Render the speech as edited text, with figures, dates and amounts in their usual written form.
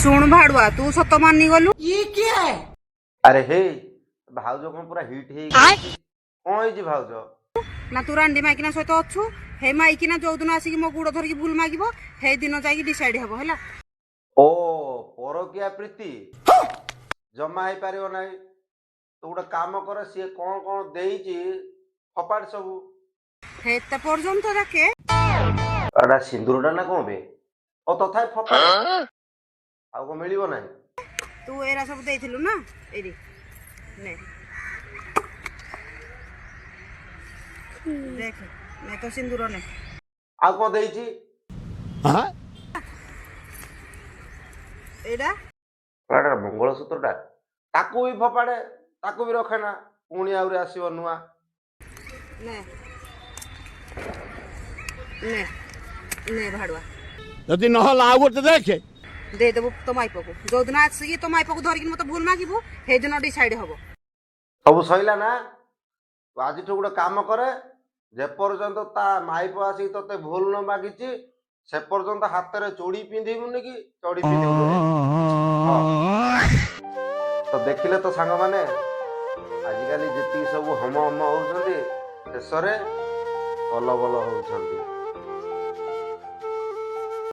ଶୁଣ ଭାଡୁଆ, ତୁ ସତ ମାନିଗଲୁ। ଆରେ ହେ, ଭାଉଜ କଣ ପୁରା ହିଟ୍ ହେଇଯାଇଛି? କଣ ହେଇଛି ଭାଉଜ? ନା, ତୁ ରାଣ୍ଡି ମାଇକିନା ସହିତ ଅଛୁ। ହେ ମାଇକିନା ଯୋଉ ଦିନ ଆସିକି ମୋ ଗୋଡ ଧରିକି ଭୁଲ ମାଗିବ, ହେଇ ଦିନ ଯାଇକି ଡିସାଇଡ୍ ହବ, ହେଲା? ଓ, ପରକିଆ ପ୍ରୀତି ଜମା ହେଇପାରିବ ନାହିଁ। ତୁ ଗୋଟେ କାମ କର, ସିଏ କଣ କଣ ଦେଇଛି ଫପାଡ ସବୁ। ହେତେ ପର୍ଯ୍ୟନ୍ତ ଯାକେ ଏଟା ସିନ୍ଦୁରଟା ନା କଣ ବେ? ଓ, ତଥାପି ଫପାଡ, ଆଉ କଣ ମିଳିବ ନାହିଁ? ତୁ ଏରା ସବୁ ଦେଇଥିଲୁ ନା? ଏଇଠି ନେ, ଦେଖ, ନେ ତ ସିନ୍ଦୁର ନେ। ଆଉ କଣ ଦେଇଛି? ଏଇଟା। ଏଟା ମଙ୍ଗଳସୂତ୍ରଟା, ତାକୁ ବି ଫପାଡେ, ତାକୁ ବି ରଖେ ନା, ପୁଣି ଆହୁରି ଆସିବ ନୂଆ। ନେ ନେ ନେ ଭାଡୁଆ। ଯଦି ନହେଲା, ଆଉ ଗୋଟେ ଦେଖେ। ଦେଇଦେବୁ ତୋ ମାଇପକୁ। ଯୋଉଦିନ ଆସିକି ତୋ ମାଇପକୁ ଧରିକି ମତେ ଭୁଲ ମାଗିବୁ, ସେଇଦିନ ଡିସାଇଡ୍ ହବ। ସବୁ ସଇଲା ନା? ତୁ ଆଜିଠୁ ଗୋଟେ କାମ କରେ, ଯେପର୍ଯ୍ୟନ୍ତ ତା ମାଇପ ଆସିକି ତତେ ଭୁଲ ନ ମାଗିଛି, ସେ ପର୍ଯ୍ୟନ୍ତ ହାତରେ ଚୁଡ଼ି ପିନ୍ଧିବୁନି କି ଚଡ଼ି ପିନ୍ଧିବୁନି। ହଁ। ତ ଦେଖିଲେ ତ ସାଙ୍ଗମାନେ, ଆଜିକାଲି ଯେତିକି ସବୁ ହମ ହମ ହଉଛନ୍ତି, ଶେଷରେ କଲବଲ ହଉଛନ୍ତି।